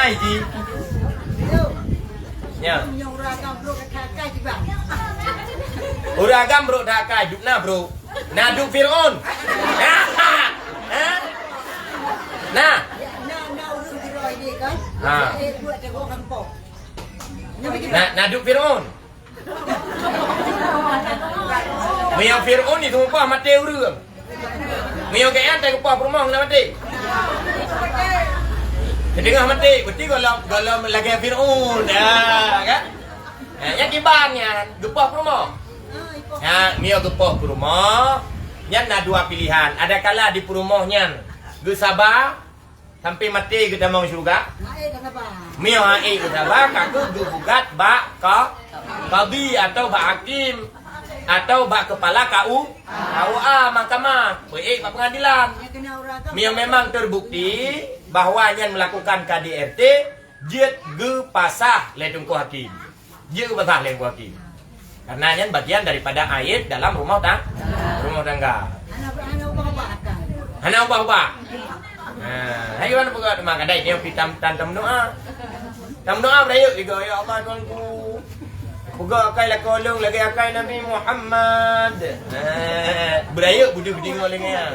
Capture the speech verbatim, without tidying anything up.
Hai ji. Ya. Ureueng agam brok that akai, duek na brok. Na duek Fir'aun. Ha? Na. Ha. Na, na duek Fir'aun. Meunyoe Fir'aun ni teumupah maté ureueng. Meunyoe geuh nyan teugeupah peurumoh keuneuk maté. Teudeungoh maté, berarti gohlom, gohlom lagèe Fir'aun. Ya, kan? Ha, nyang kiban nyan geupah peurumoh. Ha, meunyoe geupah peurumoh, nyan na dua pilihan. Adakala di peurumoh nyan geusaba, sampai maté geutamong syeuruga. Meunyoe hana ék geutamong, ka keuh geugugat bak ka-, kadi atau bak hakim atau bak kepala K U, K U A mahkamah, peuék bak pengadilan. Meunyoe memang terbukti bahwa nyan melakukan K D R T, jeuet geupasah lé teungku hakim. Jeuet geupasah lé teungku hakim. Karena nyan bagian daripada aib dalam rumah tang-, rumah tangga. Hana, hana ubah-ubah akai. Hana ubah-ubah. Ha, hai wan peugah teuma kadai dia pi tam, tam, tam doa. Tam doa beurayeuk juga, "Ya Allah Tuhanku. Peugah akai lakoe lôn lagèe akai Nabi Muhammad." Ha, beurayeuk beudeuh deungoe lé nyan.